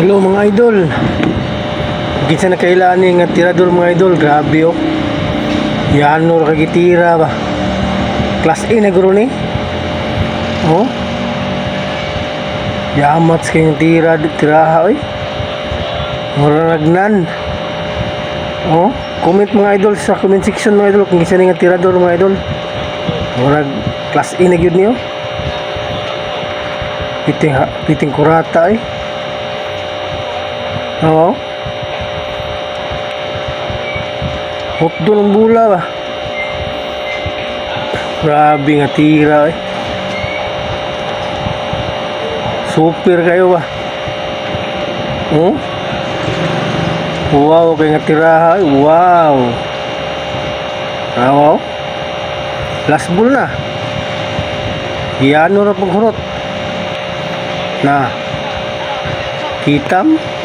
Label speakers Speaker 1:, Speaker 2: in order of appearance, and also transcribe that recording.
Speaker 1: Hello, mga idol. Kinsa na kaila ani nga tirador, mga idol? Grabe oh. Yano ra kagitira ba. Class A na guro ni. Oh. Yamat sa kayong tira tiraha oy. Mura nagnan. Oh, comment, mga idol, sa comment section, mga idol, kung kinsa ni nga tirador, mga idol. Murag class A na gyud niyo. Piting piting kurata eh. Oo. Hotdo ng bula ba? Grabe nga tira eh. Super kayo ba? Oh? Wow, kay nga tiraha eh. Wow. Wow. Last ball na. Yano ra paghurot. Na. Kitam.